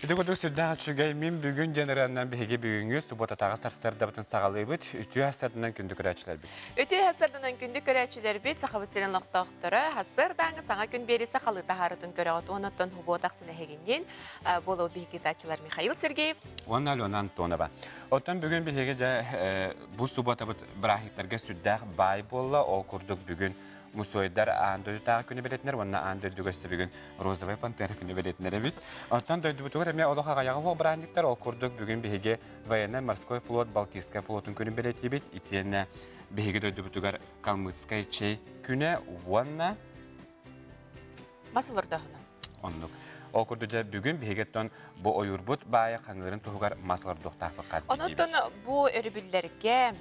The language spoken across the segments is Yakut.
Ити курдук сүрдээх үчүгэй мин бүгүн диэн ырыаннан биһиги бүгүҥҥү субуотатааҕы сарсыардабытын саҕалыыбыт. Үтүө сарсыарданан күндү көрөөччүлэрбит. Үтүө сарсыарданан күндү көрөөччүлэрбит, Сахабыт сирин олохтоохторо, сарсыардааҥы саҥа күн биэри сахалыы таһаарытын көрөҕүт. Уонуттан субуота ахсын эһигинниин буолуо биһиги ыытааччылар Михаил Сергеев уонна Алена Антонова. Оттон бүгүн биһиги дьэ бу субуотабыт бырааһынньыктарга сүрдээх баай буолла. Ол курдук бүгүн мусуойдар аан дойдутааҕы күнү бэлиэтинэр уонна аан дойдуга өссө бүгүн розовай пантера күнү бэлиэтинэр эбит. Оттон дойдубутугар эмиэ олох аҕыйаҕа суох бырааһынньыктар. Ол курдук бүгүн биһиги военно-морской флот Балтийскай флотун күнүн бэлиэтиибит. Итиэннэ биһиги дойдубутугар Калмыцкай чэй күнэ уонна Мас олордооһуна. Оннук. Ол курдук дьэ бүгүн биһиги оттон бу ойуурбут баайа хаҥыырын туһугар мас олордуохтаахпыт хас Онуттан бу өрөбүллэргэ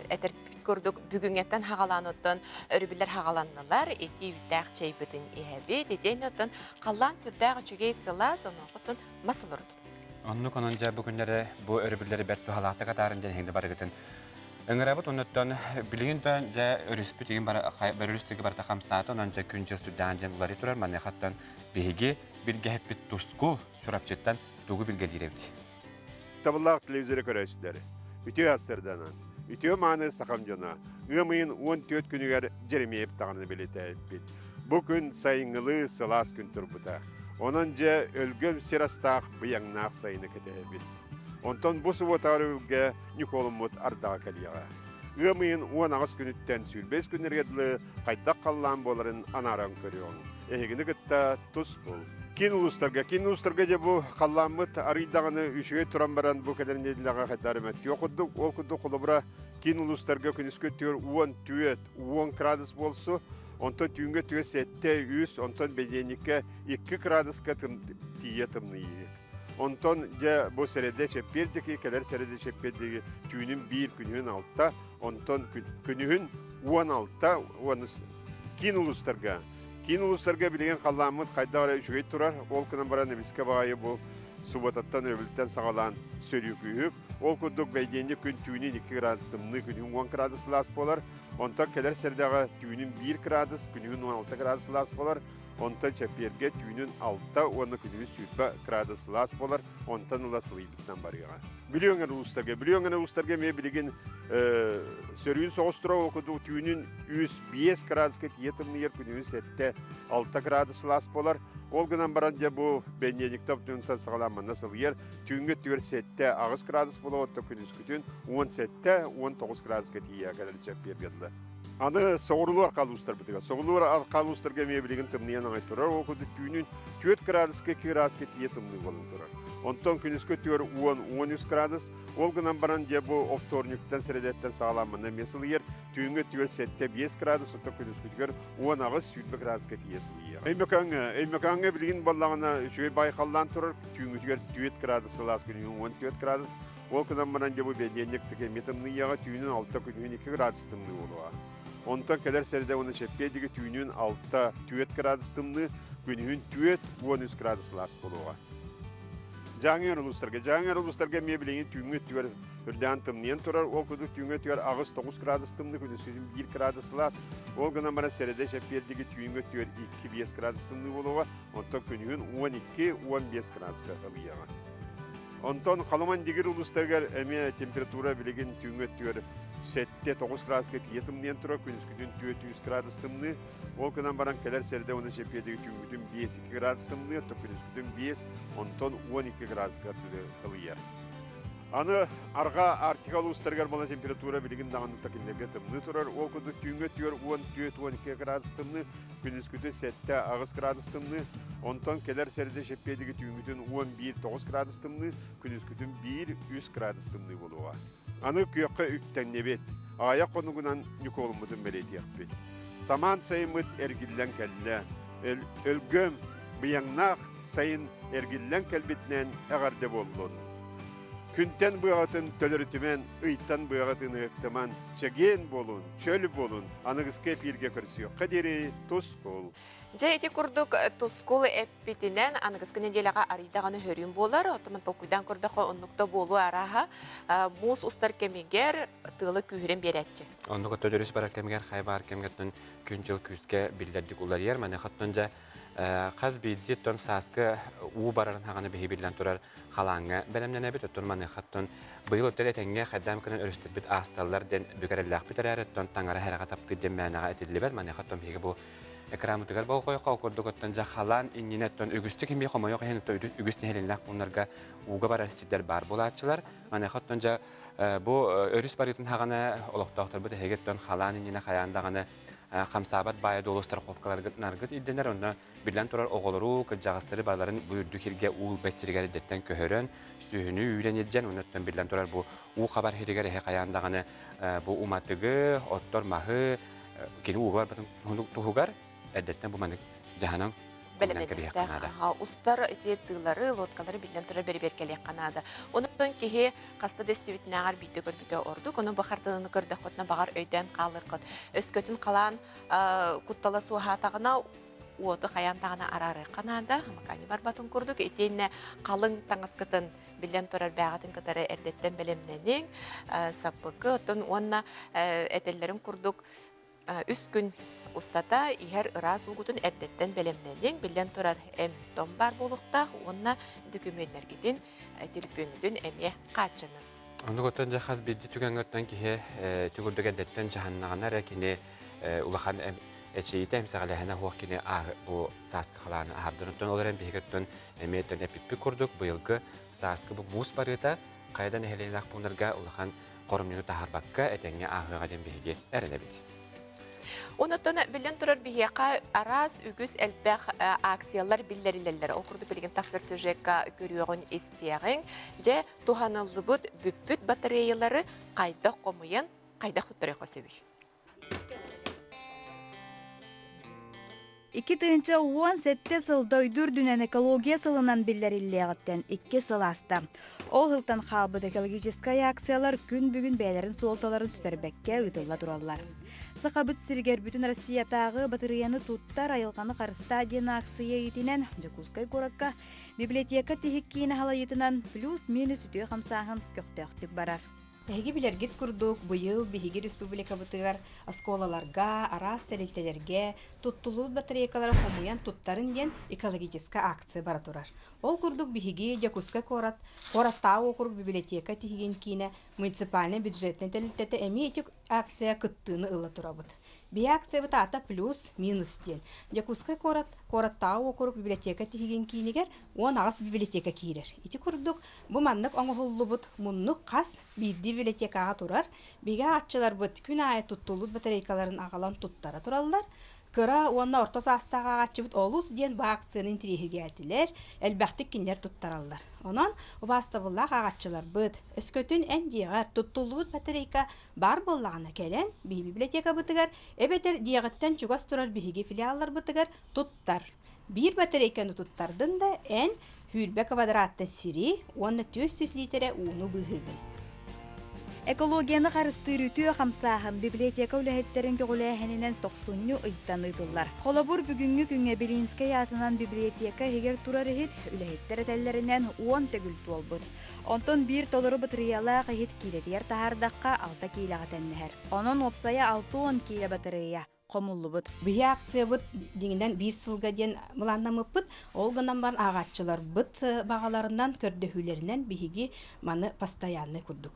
этэр курдук бүгүҥҥэттэн хаҕалаан оттон өрөбүллэр хаҕаланнылар, ити үүттээх чэйбитин иһэбит, итиэннэ оттон халлаан сүрдээх үчүгэй сылаас, онуоха мас олордут. Оннук онон дьэ бу күннэри бу өрөбүллэри бэрт туһалаахтык атаарын диэн эһигини барыгытын ыҥырабыт. Оннуттан билигин да дьэ өрүспүт игин бөрөлүс тиги барыта хамсаата, онон дьэ күн-дьыл сүрдээн диэн уларый турар. Маныахаттан биһиги билгэһиппит Тускул Чурапчыттан тугу билгэлиир эбит? Табыллаах телевизоры көрөөччүлэр, үтүө сарсыарданан, үтүө мааны сахам дьоно, ыам ыйын 14 күнүгэр Дьэримиэп даҕаны бэлиэтээбиппит. Бу күн сайыҥҥылыы сылаас күн турбута. Онон дьэ өлгөм сир астаах быйаҥнаах сайыны кэтэһэбит. Онтон бу субуотаҕа өрөбүлгэ Ньукуолуммут ардаҕа кэлиэҕэ. Ыам ыйын 18 күнүттэн 25 күннэргэ дылы хайдах халлаан буоларын анааран көрүөҕүҥ. Эһигини кытта тус бул. Киин улуустарга, киин улуустарга дьэ бу халлааммыт арыйдаҕына үчүгэй туран баран бу кэлэр нэдиэлэҕэ хайдах эрэ мөттүө курдук. Ол курдук холобура киин улуустарга күнүскү өттүгэр 14, 10 градус буолсу, онтон түүҥҥэ өттүгэр 7, 3, онтон бэдиэнньиккэ 2 градуска тиийэ тымныйыы. Онтон дьэ бу сэрэдэ чэппиэр диэки кэлэр сэрэдэ чэппиэр диэки түүнүн биир күнүһүн алта, онтон күнүһүн 16 уонна киин улуустарга киин улуустарга билигин халлааммыт хайдах эрэ үчүгэй турар. Ол гынан баран эмискэ баҕайы бу субуотаттан өрөбүлтэн саҕалаан сөрүүкүүһүк. Ол курдук бэйдиэнньик күн түүнүн 2 градус тымныы, күнүһүн 10 градус сылаас буолар. Онтон кэлэр сэрдэҕэ түүнүн 1 градус, күнүһүн 16 градус сылаас буолар. Онтон чэппиэргэ түүнүн 6 уонна күнүһүн 20 градус сылаас буолар, онтон ыла сылыйбытынан барыаҕа. Бүлүү өҥөр улуустарга, Бүлүү өҥөр улуустарга эмиэ билигин сөрүүн соҕус турар, ол курдук түүнүн 3-5 градуска тиийэ тымныйар, күнүһүн 7-6 градус сылаас буолар. Ол гынан баран дьэ бу бэнньиэнньиктэн түнтэн саҕалаан манна сылыйар. Түүҥҥү өттүгэр 7-8 градус буолар, оттон күнүскүтүн 17-19 градуска тиийэ кэлэр чэппиэргэ дылы. Аны соҕуруулуу архаалуустарбытыгар. Соҕуруулуу архаалуустарга эмиэ билигин тымныйан аҕай турар. Ол курдук түүнүн 4 градуска 2 градуска тиийэ тымныы буолан турар. Онтон күнүскү өттүгэр 10-13 градус. Ол гынан баран дьэ бу вторниктан сэрэдэттэн саҕалаан манна эмиэ сылыйар. Түүҥҥү өттүгэр 7-5 градус, оттон күнүскүтүгэр 18-20 градуска тиийэ сылыйар. Өймөкөөҥҥө, Өймөкөөҥҥө билигин буоллаҕына үчүгэй баай халлаан турар. Түүҥҥүтүгэр 4 градус сылаас, күнүһүн 14 градус. Ол гынан баран дьэ бу бэлиэнньик эмиэ тымныйыаҕа түүнүн 6 күнүһүн 2 градус тымныы буолуоҕа. Онтон кэлэр сэрдэ уонна чэппиэдиги түүнүн 6 4 градус тымныы, күнүһүн 4 13 градус сылаас буолуоҕа. Дьааҥы улуустарга Дьааҥы улуустарга эмиэ билигин түүҥҥү өттүгэр үрдээн тымныйан турар. Ол курдук түүҥҥү өттүгэр 8-9 градус тымныы, күнүсүн 1 градус сылаас. Ол гынан баран сэрэдэ чэппиэрдиги түүҥҥү өттүгэр 2-5 градус тымныы буолуоҕа. Онтон күнүһүн 12-15 градуска ылыйыаҕа. Онтон Халыман-Дигир улуустарыгар эмиэ температура билигин түүҥҥү өттүгэр 7-9 градуска тиийэ тымныйан турар, күнүскүтүн 4-3 градус тымныы. Ол гынан баран кэлэр сэрдэ уонна чэппиэдиги түүҥҥүтүн 5-2 градус тымныы, оттон күнүскүтүн 5, онтон 12 градуска ылыйар. Аны арҕаа Арктика улуустарыгар буолан температура билигин даҕаны такиннэргэ тымныы турар. Ол курдук түүҥҥү өттүгэр 14-12 градус тымныы, күнүскүтүн 7-8 градус тымныы, онтон кэлэр сэрдэ чэппиэдиги түүҥҥүтүн 11-9 градус тымныы, күнүскүтүн 1-3 градус тымныы буолуоҕа. Аны күөххэ үктэннибит, аҕыйах хонугунан Ньукуолуммутун бэлиэтиэхпит. Самаан сайыммыт эргиллэн кэллэ. Өлгөм, быйаҥнаах сайын эргиллэн кэлбитинэн эҕэрдэ буоллун. Күнтэн быаҕытын төлөрүтүмэн, ыйтан быаҕытын ыһыктыман, чэгиэн буолун, чөл буолун, аныгыскы эпииргэ көрсүөххэ диэри тускул. Дьэ ити курдук тускул эппитинэн аныгыскы нэдиэлэҕэ арыйдаҕына хөрүүн буолар. Оттон толкуйдаан көрдөххө оннук да буолуо арааһа. Муус устар кэмигэр тыала күүһүрэн биэрээччи. Оннук өттө өрүс барар кэмигэр хайа баар кэмгэ күн-дьыл күүскэ биллэрдик уларыйар. Маныаха оттон дьэ. Хас биирдии оттон сааскы уу барарын хаҕана биһи биллэн турар халааҥҥа бэлэмнэнэбит. Оттон маныхаттан быйыл оттон этэҥҥэ хайдаан кынан өрүстэрбит аасталлар диэн бүкэрэллээхпит эрээри, оттон таҥара хэрэҕэ таптыыр диэн мээнэҕэ этиллибэт. Маныхаттан биһиги бу экранмытыгар болҕойоххо, ол курдук оттон дьэ халаан иннинэ оттон үгүстүк эмиэ хомойуох иһин оттон үгүс нэһилиэнньэлээх пууннарга ууга барар сирдэр баар буолааччылар. Маныаха оттон дьэ бу өрүс барыытын хаҕана олохтоохторбут эһиги оттон халаан иннинэ хайаан даҕаны хамсаабат баайа дуолу страховкаларгыт ирдэнэр. Онно биллэн турар оҕолору, кырдьаҕастары барыларын бу үрдүк сиргэ уу ылбат сиригэр эрдэттэн көһөрөн, сүөһүнү үүрэн илдьэн, оннуттан биллэн турар бу уу хабар сиригэр эһи хайаан даҕаны бу уматыгы, оттор маһы кини ууга барбатын туһугар эрдэттэн бу маннык дьаһанан бэлэмнэниэхтээх. Устар ити тыылары, лодкалары биллэн турар бэрэбиэркэлиэххэ наада. Онон киһи хаста да истибитинээҕэр биирдэ көрбүтэ ордук. Онон бу хартыынаны көрдөххүтүнэ баҕар өйдөөн хаалыаххыт. Өскөтүн халаан куттала суоһаатаҕына уоту хайаан даҕаны араарыахха наада. Хамакаани барбатын курдук. Итиэннэ халыҥ таҥаскытын биллэн турар бээҕитин кытары эрдэттэн бэлэмнэниҥ. Саппыкы оттон уонна этэллэрин курдук үс күн устата иһэр ыраас уугутун эрдэттэн бэлэмнэниҥ, биллэн турар эм-том баар буолуохтаах уонна дөкүмүөннэргитин, төлөпүөҥҥүтүн эмиэ хааччыныҥ. Оннук оттон дьэ хас биирдии түгэҥҥэ киһи түгүрдүк эрдэттэн дьаһаннаҕына эрэ кини улахан эчэйиитэ эмсэҕэлээһинэ суох кини бу сааскы халааны аһардар. Оттон ол эрэн биһиги оттон эмиэ оттон эппиппит курдук быйылгы сааскы бу муус барыыта хайа да нэһилиэнньэлээх пууннарга улахан хоромньуну таһаарбакка этэҥҥэ ааһыаҕа диэн биһиги эрэнэбит. Онуттан биллэн турар биһиэхэ араас үгүс элбэх акциялар биллэрилэллэр. Ол курдук билигин тахсар сюжекка көрүөҕүн истиэҕиҥ. Дьэ, туһаныллыбыт бүппүт батареялары хайдах хомуйан, хайдах туттарыахха сөбүй? 2017 сыл дойду үрдүнэн экология сылынан биллэриллиэҕиттэн 2 сыл ааста. Ол сылтан хаалбыт экологическай акциялар күн бүгүн бэйэлэрин суолталарын сүтэрбэккэ ыытылла тураллар. Сахабыт сиригэр бүтүн Россиятааҕы батарыйаны туттар айылҕаны харыстаа диэн акция иитинэн Дьокуускай куоракка библиотека тиһик киинэ халайыытынан плюс-минус үтүө хамсааһын көхтөөхтүк барар. Эһиги билэргит курдук, быйыл биһиги республикабытыгар оскуолаларга, араас тэрилтэлэргэ туттуллубут батарейкалары хомуйан туттарын диэн экологическай акция бара турар. Ол курдук биһиги Дьокуускай куорат куораттааҕы уокурук библиотека тиһигин киинэ муниципальнай бюджетнай тэрилтэтэ эмиэ ити акция кыттыыны ыла турабыт. Биһи акциябыт аата плюс, минус диэн. Дьокуускай куорат куораттааҕы уокурук библиотека тиһигин киинигэр 18 библиотека киирэр. Ити курдук бу маннык оҥоһуллубут муннук хас биирдии библиотекаҕа турар. Биһиги ааҕааччыларбыт күн аайы туттуллубут батарейкаларын аҕалан туттара тураллар. Кыра уонна орто саастаах ааҕааччыбыт олус диэн бу акцияны интириэһиргээтилэр, элбэхтик кинилэр туттараллар. Онон убаастабыллаах ааҕааччыларбыт, өскөтүн эн дьиэҕэр туттуллубут батарейка баар буоллаҕына кэлэн биһиги библиотекабытыгар эбэтэр дьиэҕиттэн чугас турар биһиги филиалларбытыгар туттар. Биир батарейканы туттардын да эн сүүрбэ квадратта сири уонна 400 лиитэрэ ууну быыһыыгын. Экологияны харыстыыр үтүө хамсааһын библиотека үлэһиттэрин көҕүлээһининэн тохсунньу ыйтан ыытыллар. Холобур, бүгүҥҥү күҥҥэ Белинскэй аатынан библиотека иһигэр турар иһит үлэһиттэр этэллэринэн 10 төгүл туолбут. Онтон биир толору батарыйалаах иһит киилэтигэр таһаардахха 6 киилэҕэ тэннэһэр. Онон уопсайа 60 киилэ батарыйа хомуллубут. Биһи акциябыт дьиҥинэн биир сылга диэн былааннаммыппыт. Ол гынан баран ааҕааччыларбыт баҕаларынан, көрдөһүүлэринэн биһиги маны постоянный курдук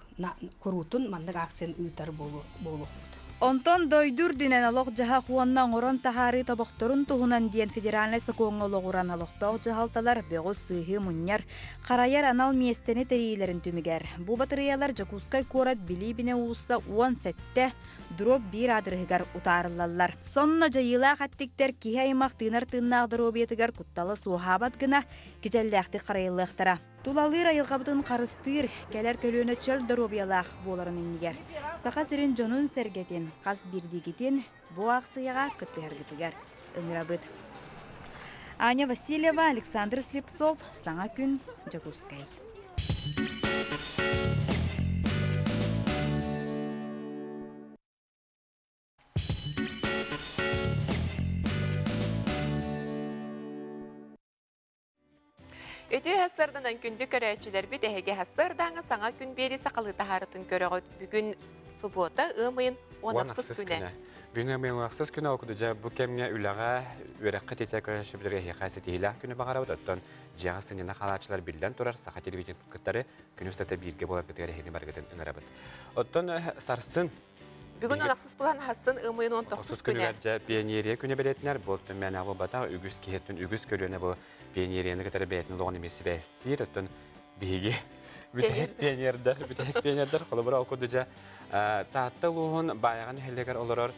куруутун маннык акцияны ыытар буолуохпут. Онтон дойду үрдүнэн олох-дьаһах уонна оҥорон таһаарыы тобохторун туһунан диэн федеральнай сокуоҥҥа олоҕуран олохтоох дьаһалталар бөҕү-сыыһы мунньар, харайар анал миэстэни тэрийиилэрин түмүгэр бу батарыйалар Дьокуускай куорат Билиибинэ уулусса 17 дроп биир аадырыһыгар утаарыллаллар. Сонно дьайыылаах эттиктэр киһи аймах тыынар тыыннаах доруобуйатыгар куттала суоһаабат гына кичэллээхтик харайыллыахтара. Тулалыыр айылҕабытын харыстыыр, кэлэр көлүөнэ чөл доруобуйалаах буоларын иннигэр Саха сирин дьонун-сэргэтин хас биирдиигитин бу аахсыйаҕа кыттыһаргытыгар ыҥырабыт. Аня Васильева, Александр Слепцов, Саҥа күн, Дьокуускай. Үтүө сарсыарданан күндү көрөөччүлэрбит эһиги сарсыардааҥы саҥа күн биэри сахалыы таһаарытын көрөҕүт. Бүгүн субуота ыам ыйын 16 күнэ. Бүгүн мен 16 күнэ ол кудужа бу кэмҥэ үлэҕэ үөрэххэ тиэтэ көрөшүбүтэргэ эһиэхэ ситиһиилээх күнү баҕарабыт. Оттон дьиэҕэ сынньана хаалааччылар биллэн турар саха телевидениетын кыттары күн устата бииргэ буоларгытыгар эһигини барыгытын ыҥырабыт. Оттон сарсын Бүгүн 16 булан хассын ымыйын 19 күнэ. Дьэ пионерия күнэ бэлиэтинэр бу оттон мээнэ буолбатах үгүс киһиттэн үгүс көлүөнэ бу пионерияны кытары бэйэтин олоҕун эмиэ сибээстиир. Оттон биһиги бүтэһик пионердар, бүтэһик пионердар холобура ол курдук дьэ Таатта улууһун Баайаҕа нэһилиэгэр олорор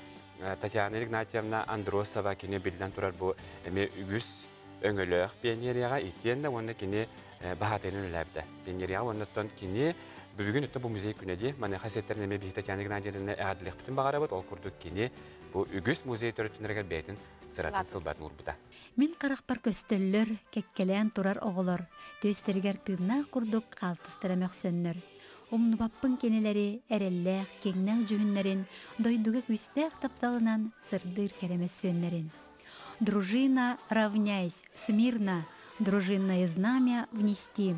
Татьяна Игнатьевна Андросова кини биллэн турар бу эмиэ үгүс өҥөлөөх пионерияҕа итиэннэ уонна кини баһаатайынан үлэлээбитэ. Пионерияҕа уонна оттон кини бүгүн өттө бу музей күнэ дии. Маныаха сиэттэрин эмиэ биһи Татьяна Игнатьевна эҕэрдэлиэхпитин баҕарабыт. Ол курдук кини бу үгүс музей төрүттүнэригэр бэйэтин сыратын сылбатын уурбута. Мин харахпар көстөллөр, кэккэлээн турар оҕолор, түөстэригэр тыыннаах курдук хаалтыстара мөхсөннөр. Умнубаппын кинилэри эрэллээх, киҥнээх дьүһүннэрин, дойдуга күүстээх тапталынан сырдыыр кэрэ мөссүөннэрин. Дружина, равняйсь, смирно, дружинное знамя внести.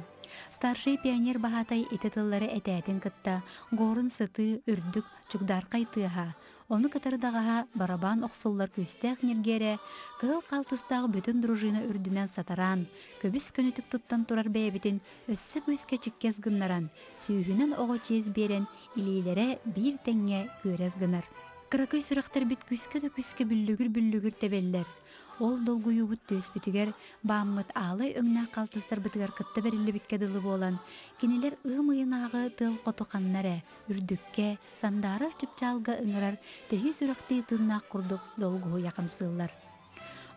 Старший пионер баһаатай ити тыллары этээтин кытта горун сытыы үрдүк чугдаархай тыаһа, ону кытары даҕаһа барабан охсуллар күүстээх ньиргиэрэ кыһыл хаалтыстаах бүтүн дружина үрдүнэн сатараан, көбүс көнөтүк туттан турар бэйэбитин өссө күүскэ чиккэс гыннаран, сүүһүнэн оҕо чиэс биэрэн илиилэрэ биир тэҥҥэ күөрэс гынар. Кыракый сүрэхтэрбит күүскэ да күүскэ бүллүгүр-бүллүгүр тэбэллэр. Ол долгуйуубут түөспүтүгэр, бааммыт аалай өҥнөөх халтыстарбытыгар кытта бэриллибиккэ дылы буолан, кинилэр ыам ыйынааҕы тыал хоту ханна эрэ, үрдүккэ, сандаарар чыпчаалга ыҥырар төһүү сүрэхтии тыыннаах курдук долгуһуйа хамсыыллар.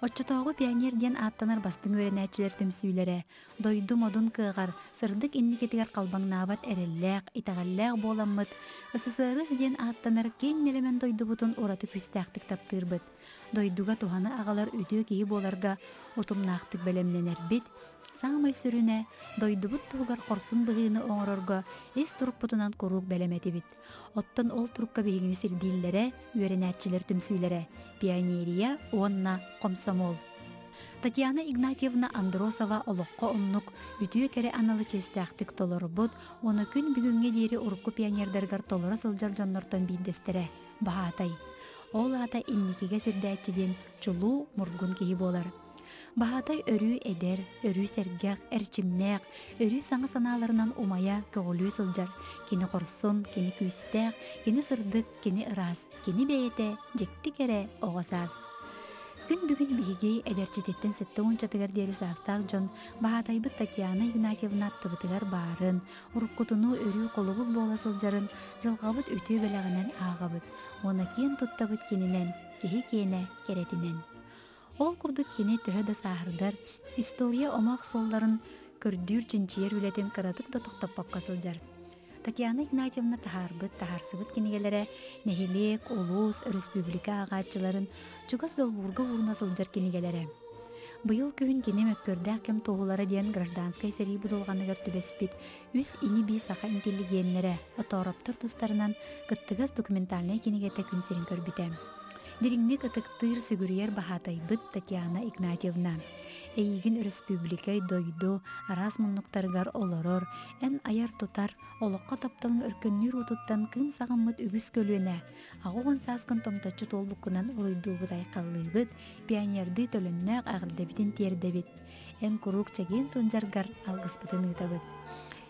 Оччотооҕу пионер диэн ааттанар бастыҥ үөрэнээччилэр түмсүүлэрэ дойду модун кыаҕар, сырдык инникитигэр халбаҥнаабат эрэллээх, итэҕэллээх буоламмыт, СССР диэн ааттанар киэҥ нэлэмэн дойдубутун ураты күүстээхтик таптыырбыт, дойдуга туһаны аҕалар үтүө киһи буоларга утумнаахтык бэлэмнэнэрбит, саамай сүрүнэ, дойдубут туһугар хорсун быһыыны оҥорорго ис турукпутунан куруук бэлэм этибит. Оттон ол турукка биһигини сирдииллэрэ, үөрэнээччилэр түмсүүлэрэ, пионерия уонна комсомол. Татьяна Игнатьевна Андросова олоххо оннук үтүө кэрэ аналы чиэстээхтик толорбут уонна күн бүгүҥҥэ диэри урукку пионердарыгар толоро сылдьар дьоннортон биирдэстэрэ, баһаатай. Ол аата инникигэ сирдээччи диэн чулуу мургун киһи буолар. Баһаатай өрүү эдэр, өрүү сэргэх, эрчимнээх, өрүү саҥа санааларынан умайа, көҕүлүү сылдьар. Кини хорсун, кини күүстээх, кини сырдык, кини ыраас, кини бэйэтэ дьикти кэрэ оҕо саас. Күн бүгүн биһиги эдэрчититтэн сэттэ уончатыгар диэри саастаах дьон баһаатайбыт Татьяна Игнатьевна аттыбытыгар баарын, уруккутунуу өрүү холобур буола сылдьарын дьылҕабыт үтүө бэлэҕинэн ааҕабыт уонна киэн туттабыт кининэн, киһи киэнэ кэрэтинэн. Ол курдук кини төһө да сааһырдар, история омоох суолларын көрдүүр-чинчийэр үлэтин кыратык да тохтоппокко сылдьар. Татьяна Игнатьевна таһаарбыт, таһаарсыбыт кинигэлэрэ нэһилиэк, улуус, өрөспүүбүлүкэ ааҕааччыларын чугас долбуурга ууруна сылдьар кинигэлэрэ. Быйыл күһүн кини Мөккүөрдээх кэм туоһулара диэн гражданскай сэрии будулҕаныгар түбэспит үс ини-бии саха интеллигеннэрэ Отоороптор тустарынан кыттыгас документальнай кинигэтэ күн сирин көрбүтэ. Дириҥник ытыктыыр, сүгүрүйэр баһаатайбыт Татьяна Игнатьевна. Эйигин өрөспүүбүлүкэ, дойду араас муннуктарыгар олорор, эн айар-тутар, олоххо тапталыҥ өркөннүүр уутуттан кыым саҕаммыт үгүс көлүөнэ, 80 сааскын томточчу туолбуккунан уруйдуубут-айхаллыыбыт, пионердыы төлөннөөх эҕэрдэбитин тиэрдэбит. Эн куруук чэгиэн сылдьаргар алгыспытын ыытабыт.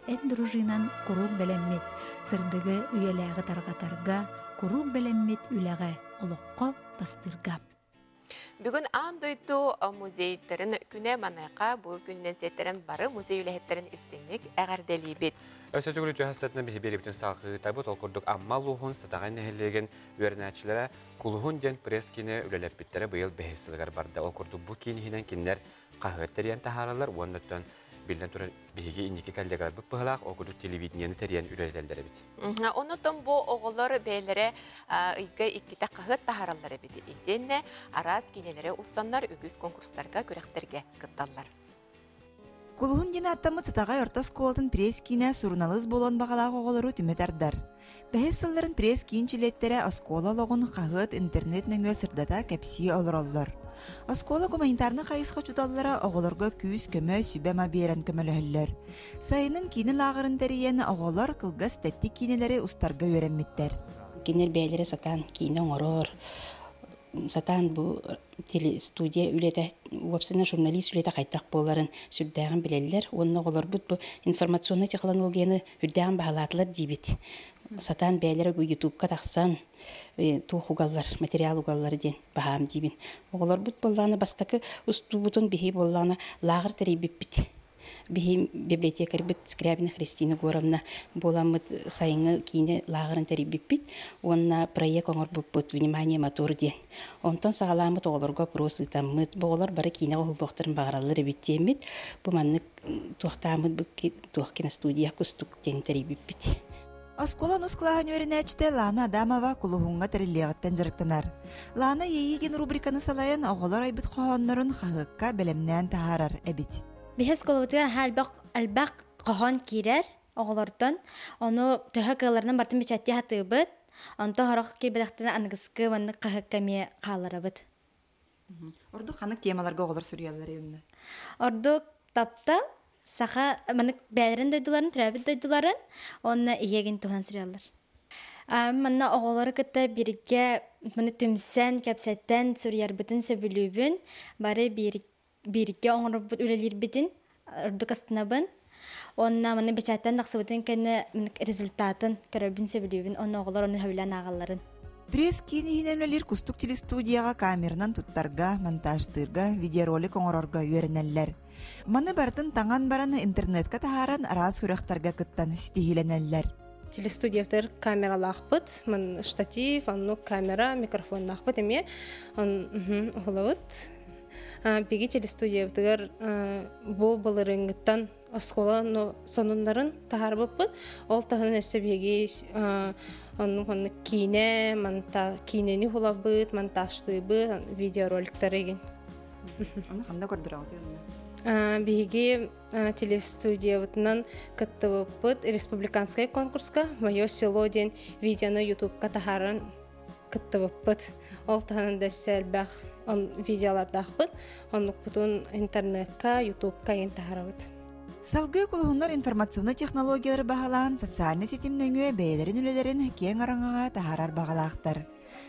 Эн дружинан куруук бэлэммит, сырдыгы, үйэлээҕи тарҕатарга, куруук бэлэммит үлэҕэ, олоххо бастыырга. Бүгүн аан дойду музейдарын күнэ маныаха бу күнүнэн сиэттэрэн бары музей үлэһиттэрин истиҥник эҕэрдэлиибит. Өссө төгүл үтүө хастатына биһи биэрибитин салҕыытабыт. Ол курдук Амма улууһун Сатаҕай нэһилиэгин үөрэнээччилэрэ Кулуһун диэн пресс-киинэ үлэлэппиттэрэ быйыл бэһис сылыгар барда. Ол курдук бу киин иһинэн кинилэр хаһыат тэрийэн таһаараллар уонна оттон биллэн турар биһиги инники коллегаларбыт быһылаах ол курдук телевидениены тэрийэн үлэлэтэллэр эбит. Онотон бу оҕолор бэйэлэрэ ыйга иккитэ хаһыат таһаараллар эбит. Итиэннэ араас киинэлэри устаннар үгүс конкурстарга, күрэхтэргэ кытталлар. Кулуһун диэн ааттаммыт Сатаҕай орто оскуолатын пресс-киинэ суруналыыс буолуон баҕалаах оҕолору түмэ тардар. Бэһис сылларын пресс-киин чилиэттэрэ оскуола олоҕун хаһыат интернет нөҥүө сырдата кэпсии олороллор. Оскуола гуманитарнай хайысха учууталлара оҕолорго күүс-көмө, сүбэ-ама биэрэн көмөлөһөллөр. Сайынын киинэ лааҕырын тэрийэн оҕолор кылгас тэттик киинэлэри устарга үөрэммиттэр. Кинилэр бэйэлэрэ сатаан киинэ оҥорор, сатаан бу телестудия үлэтэ, уопсайынан журналист үлэтэ хайдах буоларын сүрдээҕин билэллэр. Уонна оҕолорбут бу информационнай технологияны үрдээҕин баһылаатылар диибит. Сатаан бэйэлэрэ бу ютубка тахсан туох угаллар, материал угаллар диэн баһаам диибин. Оҕолорбут буоллаҕына бастакы устуубутун биһи буоллаҕына лааҕыр тэрийбиппит. Биһи библиотекарьбыт Скрябина Христина Егоровна буоламмыт сайыҥҥы киинэ лааҕырын тэрийбиппит уонна проект оҥорбуппут «Внимание, мотор» диэн. Онтон саҕалааммыт оҕолорго опрос ыытаммыт, бу оҕолор бары киинэҕэ уһуллуохтарын баҕараллар эбит диэммит, бу маннык туохтааммыт бу туох киностудия кустук диэн тэрийбиппит. Оскуола онус кылааһын үөрэнээччитэ Лана Адамова Кулуһуҥҥа тэриллиэҕиттэн дьарыктанар. Лана Иэйиигин рубриканы салайан оҕолор айбыт хоһооннорун хаһыакка бэлэмнээн таһаарар эбит. Биһи оскуолабытыгар аһаа элбэх, элбэх хоһоон киирэр оҕолортон. Ону төһө кыалларынан барытын бэчээттии сатыыбыт. Онто сорох киирбэтэхтэринэ аныгыскы маннык хаһыакка эмиэ хаалларабыт. Ордук ханнык темаларга оҕолор суруйаллар эмне? Ордук таптал, саха маннык бэйэлэрин дойдуларын, төрөөбүт дойдуларын уонна ийэгин туһунан суруйаллар. Манна оҕолору кытта бииргэ маны түмсэн, кэпсэтэн суруйарбытын сөбүлүүбүн. Бары бииргэ оҥорбут үлэлиирбитин ордук астынабын. Уонна маны бэчээттэн тахсыбытын кэннэ результатын көрөрбүн сөбүлүүбүн. Онно оҕолор ону сөбүлээн ааҕалларын. Пресс-киин иһинэн үлэлиир Кустук телестудияҕа камеранан туттарга, монтажтыырга, видеоролик оҥорорго үөрэнэллэр. Маны барытын таҥан баран интернетка таһааран араас күрэхтэргэ кыттан ситиһиилэнэллэр. Телестудиябытыгар камералаахпыт, штатив, оннук камера, микрофоннаахпыт эмиэ уһулабыт. Биһиги телестудиябытыгар бу былырыыҥҥыттан оскуола сонуннарын таһаарбыппыт. Ол таһынан өссө биһиги оннук оннук киинэ, монта киинэни уһулабыт, монтажтыыбыт, видеороликтары игин. Аны ханна көрдөрөҕүт? Биһиги телестудиябытынан кыттыбыппыт республиканскай конкурска «Мое село» диэн видеоны ютубка таһааран кыттыбыппыт. Ол таһынан да өссө элбэх видеолардаахпыт. Оннукпутун интернетка, ютубка иһин таһаарабыт. Салгыы кулуһуннар информационнай технологиялары баһылаан социальнай ситим нөҥүө бэйэлэрин үлэлэрин киэҥ араҥаҕа таһаарар баҕалаахтар.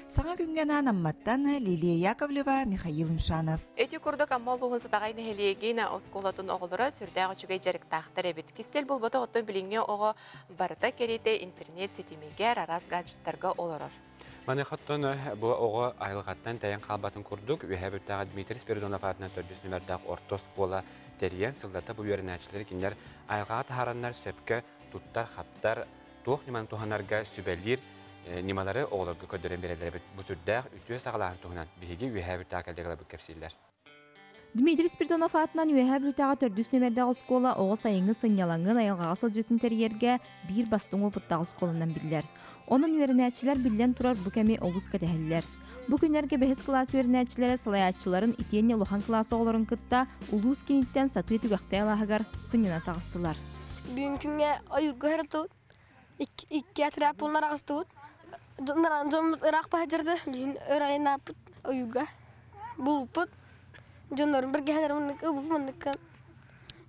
Саҥа күҥҥэ анаан Амматтан Лилия Яковлева, Михаил Мшанов. Ити курдук Амма улууһун Сатаҕай нэһилиэгин оскуолатын оҕолоро сүрдээх үчүгэй дьарыктаахтар эбит. Кистэл буолбатах оттон билиҥҥи оҕо барыта кэриэтэ интернет ситимигэр араас гаджеттарга олорор. Маныаха оттон бу оҕо айылҕаттан тэйэн хаалбатын курдук Үөһээ Бүлтээҕи Дмитрий Спиридонов аатынан төрдүс нүмердээх орто оскуола тэрийэн сыллата бу үөрэнээччилэри кинилэр айылҕаҕа таһаараннар сөпкө туттар-хаптар, туох ньыманы туһанарга сүбэлиир ньымалары оҕолорго көрдөрөн биэрэллэр эбит. Бу сүрдээх үтүө саҕалааһын туһунан биһиги Үөһээ Бүлтээҕи коллегаларбыт кэпсииллэр. Дмитрий Спиридонов аатынан Үөһээ Бүлүүтээҕи төрдүс нүмердээх оскуола оҕо сайыҥҥы сынньалаҥын айылҕаҕа сылдьыытын тэрийэргэ биир бастыҥ уопуттаах оскуоланан биллэр. Онон үөрэнээччилэр биллэн турар бу кэми олус кэтэһэллэр. Бу күннэргэ бэһис кылаас үөрэнээччилэрэ салайааччыларын итиэннэ улахан кылаас оҕолорун кытта улуус киниттэн сатыы түгэхтэй алааһыгар сынньана таҕыстылар. Бүгүн күҥҥэ ойуурга сырыттыбыт. Икки отряд буолан араҕыстыбыт. Дьон ыраах баһадьырды, билигин өр айаннааппыт ойуурга. Булбуппут. Дьоннорун бэргэһэлэрин маннык ылбыппыт манныкка.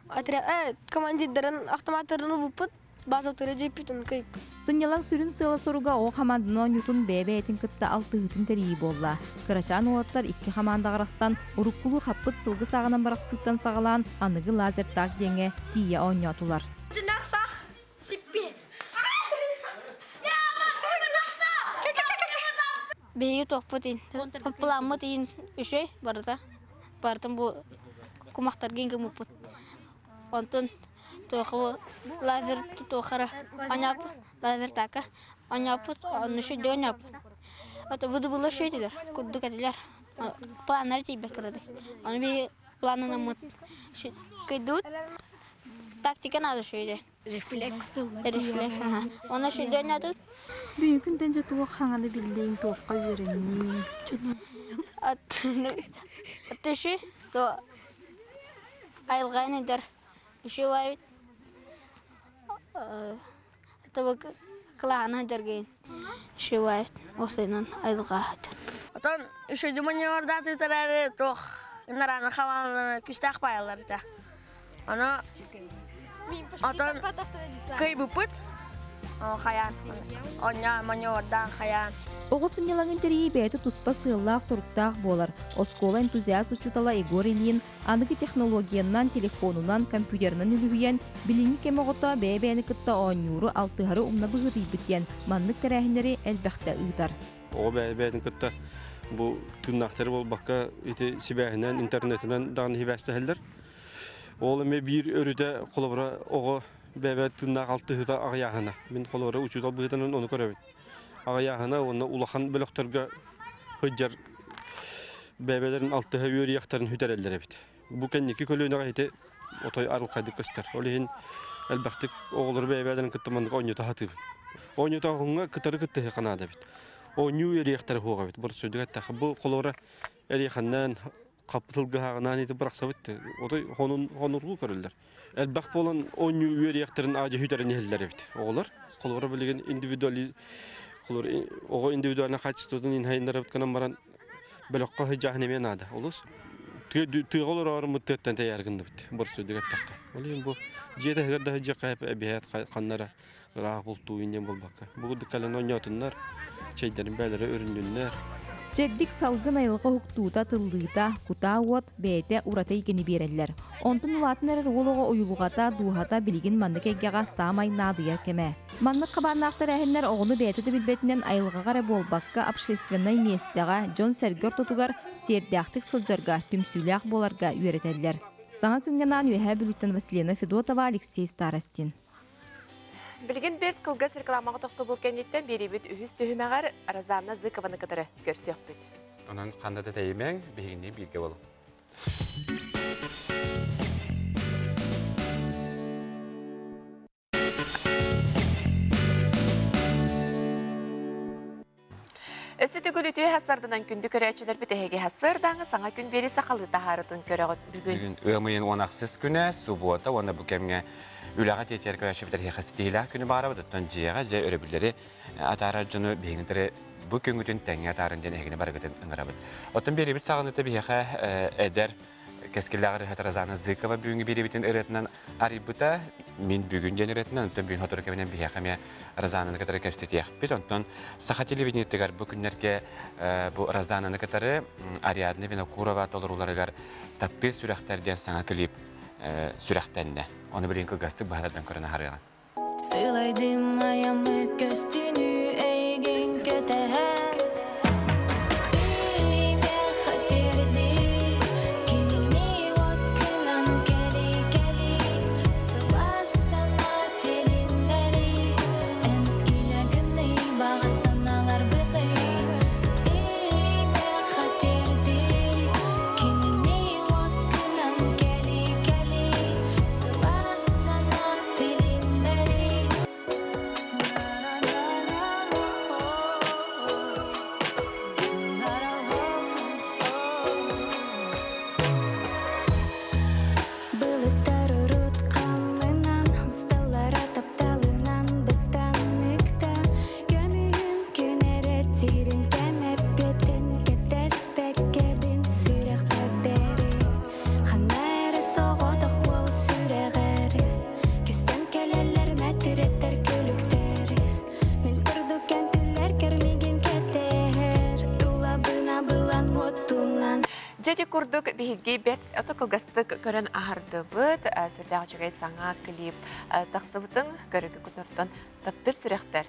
Отряд командирдарын автоматтарын ылбыппыт. База дьиэппит оннук ыйыппыт. Сынньалаҥ сүрүн сыала-соруга оҕо хамаанданы оонньуутун бэйэ-бэйэтин кытта алтыһыытын тэрийии буолла. Кырачаан уолаттар икки хамаандаҕа арахсан, уруккулуу хаппыт сылгы сааҕынан барахсыыттан саҕалаан, аныгы лазертаг диэҥҥэ тиийэ оонньоотулар. Биһиги туохпут иин, пламмыт иин үчүгэй барыта. Барытын бу кумахтарга гыммыппыт. Онтон туоху лазер туохара оҥооппут, лазер така оҥооппут, онно үчүгэй оҥооппут. Ото буду было үчүгэй курдук этилэр. Планнар тиийбэт кырадай. Ону биһиги планнанаммыт кыйдыбыт. Тактика надо үчүгэй. Рефлекс. Рефлекс, ага. Оны үчүгэй оҥоотубут. Бүгүн дьэ туох хаҥаны биллиҥ, туохха үөрэнниҥ? Түшү, то айылҕаны дэр үчүгэй тобук кылаана дьаргыйын үчүгэй осынан айылҕа Отон үчүгэй маневрдааты тарары туох нараны хамааннары күстээх паялар этэ. Ону отон кыйбыппыт. Хайаан онньоон маневрдаан хайаан. Оҕо сынньалаҥын тэрийии бэйэтэ туспа сыаллаах-соруктаах буолар. Оскуола энтузиаст учуутала Егор Ильин аныгы технологиянан, телефонунан, компьютерынан үлүһүйэн, билиҥҥи кэм оҕото бэйэ-бэйэни кытта оонньууру, алтыһары умна быһыытыйбыт диэн маннык тэрээһиннэри элбэхтэ ыытар. Оҕо бэйэ-бэйэтин кытта бу тыыннаахтары буолбакка ити сибээһинэн, интернетинэн даҕаны сибээстэһэллэр. Ол эмиэ биир өрүтэ холобура оҕо бэйэ тыыннаах алтыһыыта аҕыйааһына. Мин холобура учуутал быһыытынан ону көрөбүн. Аҕыйааһына уонна улахан бөлөхтөргө сылдьар бэйэлэрин алтыһа үөрүйэхтэрин сүтэрэллэр эбит. Бу кэнники көлүөнэҕэ ити отой арылхайдык көстөр. Ол иһин элбэхтик оҕолору бэйэ-бэйэлэрин кытта маннык оонньото сатыыбын. Оонньотооһуҥҥа кытары кыттыһыахха наада эбит. Оонньуу үөрүйэхтэрэ суох эбит. Боростуойдук эттэххэ, бу холобура эриэхэннээн хапытылгыһааҕынаан ити бырахсабыт отой хонун хонургуу көрөллөр. Элбэх буолан оонньуу үөрүйэхтэрин аадьа сүтэрэн иһэллэр эбит оҕолор. Холобура билигин индивидуали холобура оҕо индивидуальнай качествотын инһайыннарабыт гынан баран бөлөххө сыдьааһын эмиэ наада. Олус тыаҕа олорооруммут тыаттан тэйээр гынныбыт боростуойдук эттэххэ. Ол иһин бу дьиэ таһыгар да сыдьыахха эбиһээт ханна эрэ ыраах бултуу диэн буолбакка. Бу курдук кэлэн оонньоотуннар, чэйдэрин бээлэрэ өрүннүннэр. Чэбдик салгын айылҕа уһуктуута, тыллыыта, кутаа уот бэйэтэ ураты эйгэни биэрэллэр. Онтон улаатан эрэр уол оҕо уйулҕата, дууһата билигин маннык эйгэҕэ саамай наадыйар кэмэ. Маннык хабааннаах тэрээһиннэр оҕону бэйэтэ да билбэтинэн айылҕаҕа эрэ буолбакка, общественнай миэстэҕэ, дьон-сэргэ ортотугар сиэрдээхтик сылдьарга, түмсүүлээх буоларга үөрэтэллэр. Саҥа күҥҥэ анаан Үөһээ Бүлүүттэн Василена Федотова, Алексей Старостин. Билигин бэрт кылгас рекламаҕа тохтобул кэнниттэн биэриибит үһүс түһүмэҕэр Розанна Зыкованы кытары көрсүөхпүт. Онон ханна да тэйимэҥ, биһигини бииргэ болуҥ. Өссө төгүл үтүө хасарданан күндү көрөөччүлэрбит эһиги хасырдааҥы саҥа күн биэри сахалыы таһаарытын көрөҕүт бүгүн. Бүгүн ыам ыйын 16 күнэ, субуота уонна бу кэмҥэ үлэҕэ тиэтийэр көрөөччүбүт эһиэхэ ситиһиилээх күнү баарабыт. Оттон дьиэҕэ дьэ өрөбүллэри атаарар дьону биһигини бу күҥҥүтүн тэҥҥэ атаарын диэн эһигини барыгытын ыҥырабыт. Оттон биэрибит саҕаныта биһиэхэ эдэр кэскиллээх ырыаһыт Розана Зыкова бүгүҥҥү биэриибитин ырыатынан арыйбыта. Мин бүгүн диэн ырыатынан, онтон бүгүн сотору кэминэн биһиэхэ эмиэ Розананы кытары кэпсэтиэхпит. Онтон саха телевидениетыгар бу күннэргэ бу Розананы кытары Ариадна Винокурова толорууларыгар «Таптыыр сүрэхтэр» диэн саҥа клип сүрэхтэннэ. Ону билигин кылгастык быһаардан көрөн аһарыаҕын. Сылайдым айаммыт көстүүнү эйигин кэтэһэн Миэхэ тиэрди кинини уоккунан кэли-кэли Сылаас санаа тилиннэри эн илэ баҕа санааларбыный Миэхэ тиэрди кинини уоккунан кэли-кэли Сылаас санаа Былыттар урут хаммынан усталлара тапталынан бытанныкта Көмүһүм күн эрэ сирин кэм эппиэтин кэтэспэккэбин сүрэх тэбэри Ханна эрэ соҕотох уол сүрэҕэр Көстөн кэлэллэр мэтириэттэр күлүктэр Мин курдук кэнтиллэр кэрмигин кэтэһэр Тулабына былан уотунан Дьэ ити курдук биһиги бэрт ото кылгастык көрөн аһардыбыт. Сүрдээх үчүгэй саҥа клип тахсыбытын көрүгү кутнуртан таптыр сүрэхтэр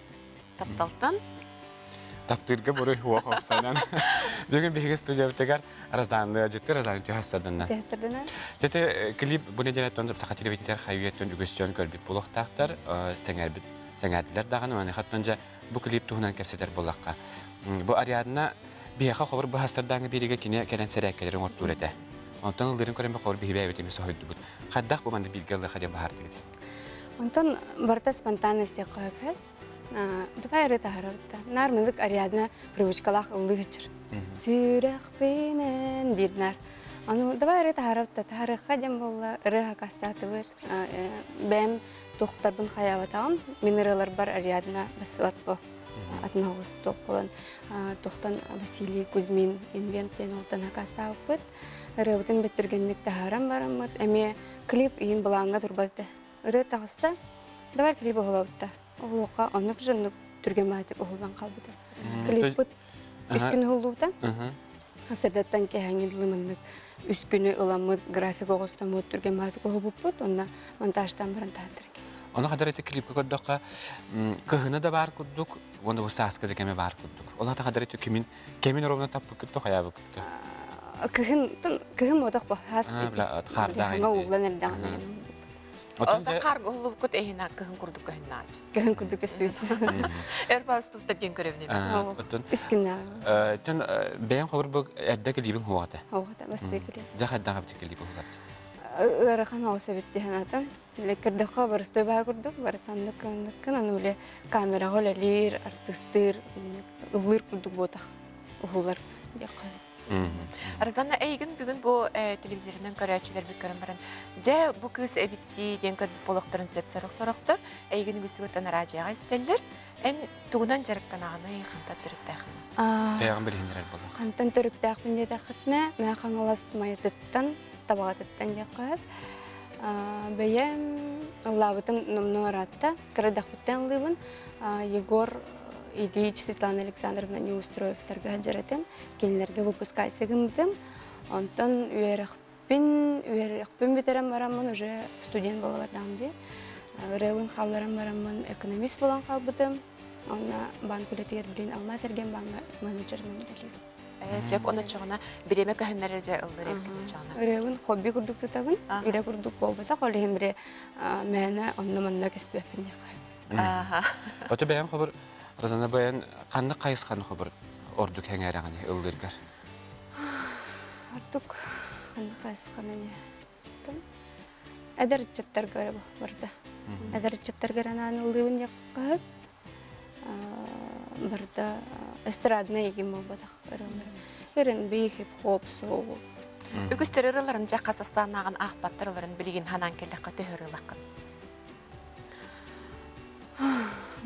тапталтан Таптыырга буруй уох охсанан. Бүгүн биһиги студиябытыгар Розанны житти Розанны түһэссэрдэннэ. Түһэссэрдэнэ. Тете клип бу неделяттан саха телевидениетер хайыеттан үгүс дьон көрбүт буолуохтаахтар, сэҥээрбит сэҥээрдилэр даҕаны маныхаттан дьэ бу клип туһунан кэпсэтэр буоллахха. Бу Ариадна биһиэхэ хобур быһастардааҥы биэригэ кини кэлэн сэрээккэлэри оҥортуур этэ. Онтон ыллыырын көрөн хобур биһи бэйэбит эмиэ соһуйдубут. Хайдах бу манна бииргэ ыллыха диэн баһаардыгыт? Онтон барыта спонтанность диэххэ сөп. Давай эрэ таһарабыт Наар мындык Ариадна привычкалаах ыллыы сылдьар. Сүрэхпинэн диир наар. Аны давай эрэ таһарабыт да таһарыахха диэн буолла ырыа хакастаатыбыт. Бэйэм тухтарбын хайаабатаҕым. Мин ырыаларбар Ариадна бассыбат бу. Атын оҕус туох буолан тухтан Василий Кузьмин инвент диэн олтан хакастаабыппыт. Ырыабытын бүттүргэнник таһааран бараммыт. Эмиэ клип иһин былааҥҥа турбат этэ. Ырыа таҕыста. Давай клип оһолобут да. Олуоха оннук жыннык түргэмаатик уһуллан хаалбыта. Клиппыт үс күн уһуллубута. Сырдаттан кэһэҥин лымыннык үс күнү ыламмыт график оҕостоммут түргэмаатик уһулбуппут онно монтажтаан баран таһаттара кэс. Ону хадar ити клипка көрдөххө кыһына да баар курдук уонна бу сааскы да кэмэ баар курдук. Ол хата хадar ити кимин кэмин ровно таппыккытты хайаабыккытты. Кыһын кыһын мотох бу хас хаардаах уулан эрдэҕинэ. Ота хаарга уһулубуккут эһина кыһын курдук көһүннаачы. Кыһын курдук көстүбүт. Өр паастуттар диэн көрөбүн. Оттон үс күннээҕи. Тэн бэйэн хобур бу эрдэ клибин хуоҕата. Хуоҕата бастыы клип. Дьэ хайдах эбит клип уһулат. Ыарахан оҕус эбит диэн атым. Биле көрдөххө боростуой баа курдук барытаннык кынныккын аны биле камераҕа үлэлиир, артыыстыыр, ыллыыр курдук буотах уһулар диэххэ. Розанна, эйигин бүгүн бу телевизорынан көрөөччүлэрбит көрөн баран, дьэ бу кыыс эбиттии диэн көрбүт буолуохтарын сөп сорох-сорохтор, эйигин үгүстүк араадьыйаҕа истэллэр. Эн тугунан дьарыктанаҕыный, хантан төрүттээххиний? Бэйэҕин билиһиннэрэр буоллах. Хантан төрүттээхпин диэтэххитинэ, мэ Хаҥалас Майатыттан, Табаҕатыттан диэххэ сөп. Бэйэм ыллаабытым номнуо ыраатта. Кыра эрдэхпиттэн ыллыыбын. Егор Ильич, Светлана Александровна Неустроевтарга сылдьар этим. Кинилэргэ выпускайсы гыммытым. Онтон үөрэхпин, үөрэхпин бүтэрэн бараммын уже студент буола бардаҕым дии. Ырыабын хаалларан бараммын экономист буолан хаалбытым. Онно банк үлэтигэр билин Алмаас эргиэн бааҥҥа менеджеринэн үлэлиибин. Сөп, он оччоҕуна бириэмэ көһүннэр эрэ ыллыр эбиккин оччоҕуна. Ырыабын хобби курдук тутабын, үлэ курдук буолбатах, ол иһин били мээнэ онно-манна көстүбэппин диэххэ. Ото бэйэм хобур Розана бэйэн ханнык хайысханы хобур ордук хэҥээрэҕини ыллыыргар? Ордук ханнык хайысханы не? Эдэр ыччаттарга барда. Эдэр ыччаттарга анаан ыллыыбын диэххэ барда эстрадный игин буолбатах ырыалар. R&B, хип-хоп, соул. Үгүстэр ырыаларын дьэ хас ассаанааҕын аахпаттар ыларын билигин ханаан кэллэххэ төһө ырыалаххын?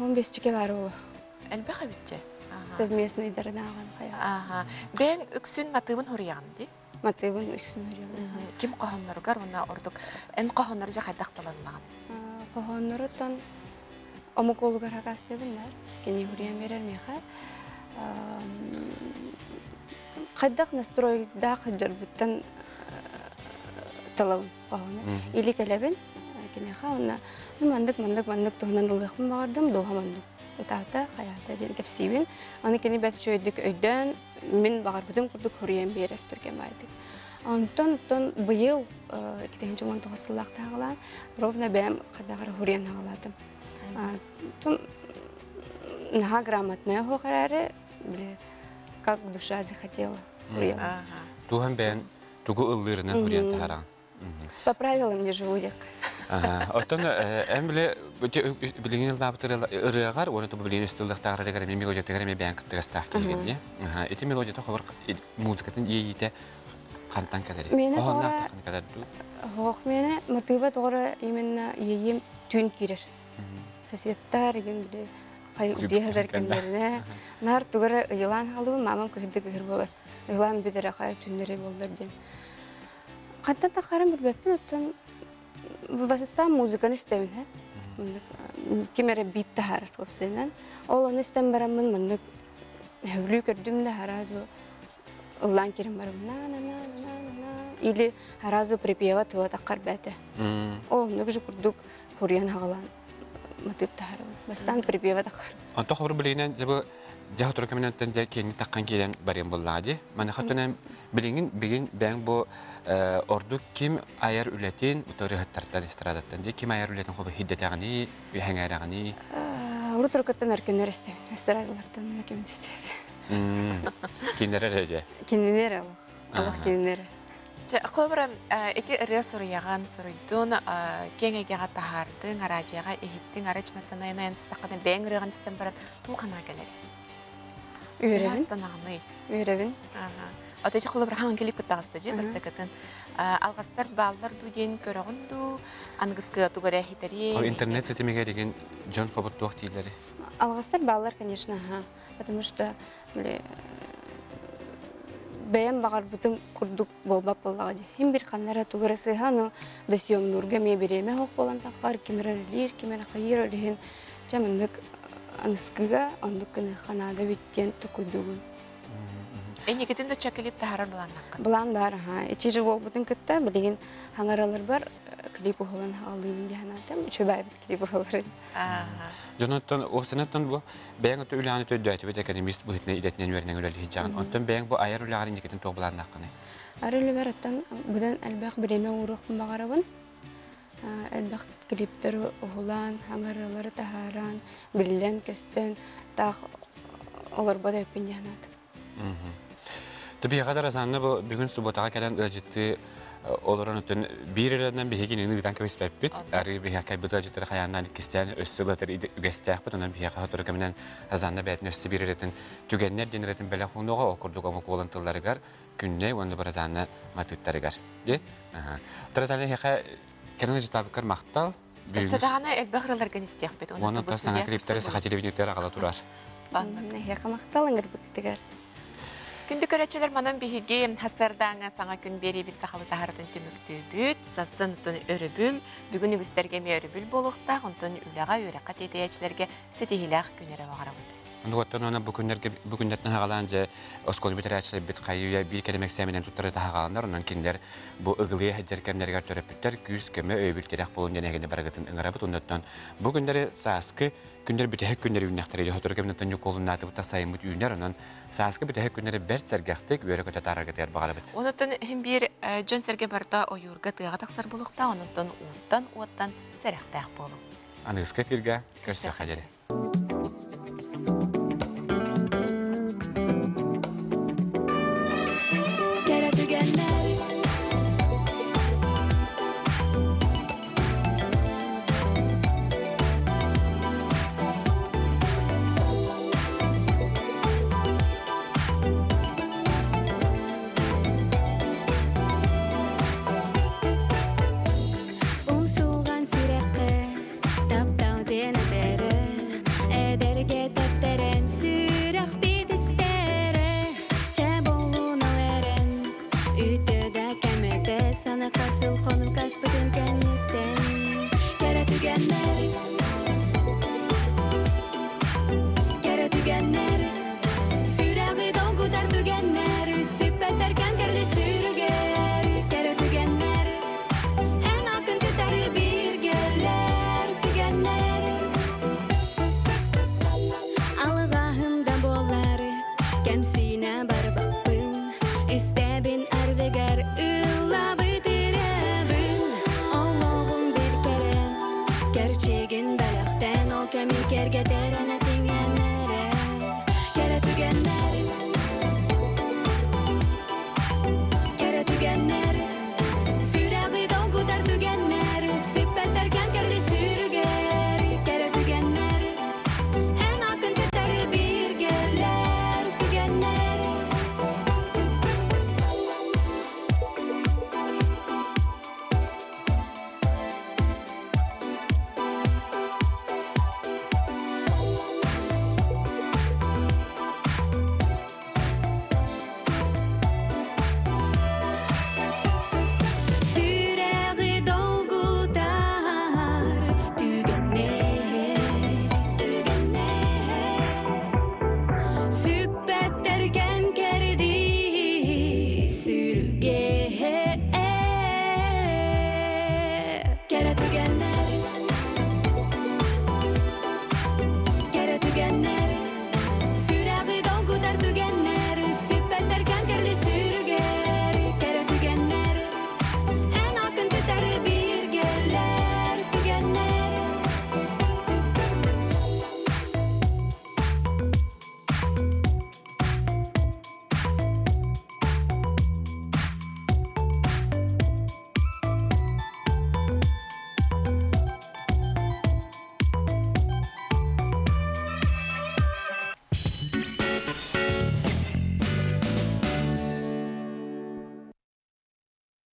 Он бесчике бар олу. Элбэх эбитче. Совместный дарынааҕын хайа. Аха. Бэйэҥ үксүн матыыбын хуруйаҕын дии? Матыыбын үксүн хуруйабын. Ким хоһоонноругар уонна ордук эн хоһооннору дьэ хайдах таланнаҕын? Хоһооннорутан омук уолугар хакастыыбын да. Кини хуруйан берер миэхэ. Хайдах настройдаах дьорбуттан талабын хоһоону. Или кэлэбин киниэхэ уонна маннык маннык маннык туһунан ылыахпын баҕардым дууһам оннук ытаата хайаата диэн кэпсиибин. Аны кини бэрт үчүгэйдик өйдөөн мин баҕарбытым курдук хоруйан биэрэр түргэн баайдык. Онтон оттон быйыл 2019 сыллаахтааҕылаан ровно бэйэм хадаҕар хоруйан хаҕалаатым. Тун наһаа грамотная оһох эрээри били как душа захотела. Туһан бэйэн тугу ыллыырынан хуруйан таһараҕын. По правилам не живу диэххэ. Оттон эн биле билигин ыллаабыт ырыаҕар уонна тубу билигин ыстыллыахтаах ырыагар эмиэ мелодиятыгар эмиэ бэйэн кыттыгастаах киһигин дии. Ити мелодията хобор музыкатын иэйиитэ хантан кэлэрий? Хоһоонноох таххана кэлэр дуу? Хоһ миэнэ матыыба тоҕоро именно иэйиим түүн киирэр. Соседтар игин били хай дьиэ сытар кэмнэринэ наар тугу эрэ ыйылаан хаалыбын мамам кыһырды кыһыр буолар. Ыйылаан бүтэрэ хайа түннэри буоллар диэн. Хантан таххарын билбэппин, оттон бастаан музыканы истэбин һэ. Маннык ким эрэ биит таһаарар уопсайынан. Ол ону истэн бараммын маннык сөбүлүү көрдүм да сразу ыллаан киирэн барабын на на на на на или сразу припева тыла таххар бээтэ. Ол оннук же курдук хуруйан хаҕалаан матыып таһаарабын. Бастаан припева таххар. Онто хобур билигинэн дьэ бу дьэ сотору кэминэн дьэ киэҥник таххан киирэн барыам буоллаҕа дии. Маныаха түнэн билигин билигин бэйэҥ бу ордук ким айар үлэтин утарыһыттартан эстрадаттан дии ким айар үлэтин хобу хиддэтэҕиний, үһэҥээрэҕиний? Урут уруккуттан өркөннөр истэбин. Эстрадалартан кимин истэбин. Кинилэр эрэ дьэ. Кинилэр алах. Алах кинилэр. Чэ, холобура, ити ырыа суруйаҕын, суруйдун, киэҥ эйгэҕэ таһаардыҥ, араадьыйаҕа иһиттиҥ, арыч масанайынан сытаххына бэйэҥ ырыаҕын истэн баран туох анаа кэлэрий? Үөрэбин. Астанаҕыный? Үөрэбин. Ото ити холобура хаҥан килип кыттаҕаста дьи бастакытын. Алҕастар бааллар дуу диэн көрөҕүн дуу, аныгыскыга тугу эрэ иһитэриэй? Интернет ситимигэр игин дьон хобут туох дииллэри? Алҕастар бааллар, конечно, ага. Потому что бэйэм баҕарбытым курдук буолбат буоллаҕа дии. Иһин бир ханна эрэ тугу эрэ сыыһа, но да съемнуурга эмиэ бириэмэ суох буолан таххар, ким эрэ үлэлиир, ким эрэ хайыыр, ол иһин. Чэ маннык аныскыга оннук гыныахха наада эбит диэн токуйдугун. Энникитин да клип таһарар былааннаххын? Былаан баар, аха. Ити же буолбутун кытта билигин хаҥараларбар клип уһулан хаалыыбын диэн санаатым. Үчүгэйбит клип уһуларын. Дьонуттан, уосанаттан бу бэйэҥ өтө үлэҕин өтөйдөөтүбүт экономист быһыытынан идэтинэн үөрэнэн үлэлиһиджаҕын. Онтон бэйэҥ бу айар үлэҕэр инникитин туох былааннааххыный? Ары үлэбэр оттон быдан элбэх бириэмэ ууруохпун баҕарабын. Элбэх клиптэри уһулаан, хаҥаралары таһааран, биллэн-көстөн, таах олорбот эппин диэн санаатым. Түбиэхэ да Розанна бу бүгүн субботаҕа кэлэн ыалдьыттыы олорон өттүн биир эрэнэн биһиги кинини ыытан кэбиспэппит. Арыы биһиэхэ кэлбит ыалдьыттары хайааннаан иккистээн өссө ылатар үгэстээхпит. Онон биһиэхэ сотору кэминэн Розанна бэйэтин өссө биир эрэтин түгэннэр диэн эрэтин бэлэх уунуоҕа ол курдук омук уолан тылларыгар күннэй уонна Розанна матыыптарыгар. Ди? Розанна эһиэхэ кэлэн ыалдьыттаабыккар махтал. Өссө даҕаны элбэх ыраларгын истиэхпит. Уонна саҥа клиптары саха телевидениетыгар аҕала турар. Эһиэхэ махтал ыҥырбыккытыгар. Күндү көрөөччүлэр манан биһиги хасырдааҥа саҥа күн биэриибит сахалы таһарытын түмүктүүбүт. Сассын оттон өрөбүл, бүгүн үгүстэргэ эмиэ өрөбүл буолуохтаах, онтон үлэҕэ, үөрэххэ тиэтэйээччилэргэ ситиһиилээх күн эрэ баҕарабыт. Онуоттан уонна бу күннэргэ бу күннэртэн хаҕалаан дьэ оскуола бүтэрээччилэрбит хайыы биир кэлим эксээмэнэн туттары таһаҕаланар, онон кинилэр бу ыгылыйа сылдьар кэмнэригэр төрөппүттэр күүс-көмө өйөбүл тирэх буолун диэн эһигини барыгытын ыҥырабыт. Оннуттан бу күннэри сааскы күннэр бүтэһик күннэр үүннэхтэрэ. Сотору кэминэн Ньукуолуннаатыбыт сайыммыт үүнэр, онон сааскы бүтэһик күннэри бэрт сэргэхтик үөрэ-көтө таараргытыгар баҕарабыт. Онуттан иһин биир дьон-сэргэ барыта ойуурга тыаҕа тахсар буолуохтаах, онуттан ууттан, уоттан сэрэхтээх буолуҥ. Аныгыскы эфиргэ көрсүөххэ диэри. Кэрэ түгэннэр Умсулҕан сүрэххэ таптал диэн этэрэ Эдэргэ тэптэрэн сүрэхпит истэрэ Чэ буоллун ол эрэн Үтүө да кэм этэ Санахха сыл хонук аспытын кэнниттэн Кэрэ түгэннэр Кэрэ түгэннэр Сүрэҕи долгутар түгэннэр Сүппэттэр кэм кэрди сүрүгэр Кэрэ түгэннэр Эн аккын кытары бииргэлэр түгэннэр Алҕаһым да буоллар Кэмсиинэ барбаппын Истэбин ардыгар ыллабыт ирэбин Олоҕум бир кэрэ Кэрчигин бэлэхтэн Ол кэми кэргэтэр энэтиҥэн эрэ Кэрэ түгэннэр Кэрэ түгэннэр Сүрэҕи долгутар түгэннэр Сүппэттэр кэм кэрди сүрүгэр Кэрэ түгэннэр Эн аккын кытары бииргэлэр түгэннэр Сүрэҕи долгутар түгэннэр, түгэннэр Сүппэттэр кэм кэрдии сүрүгэ Кэрэ түгэннэр.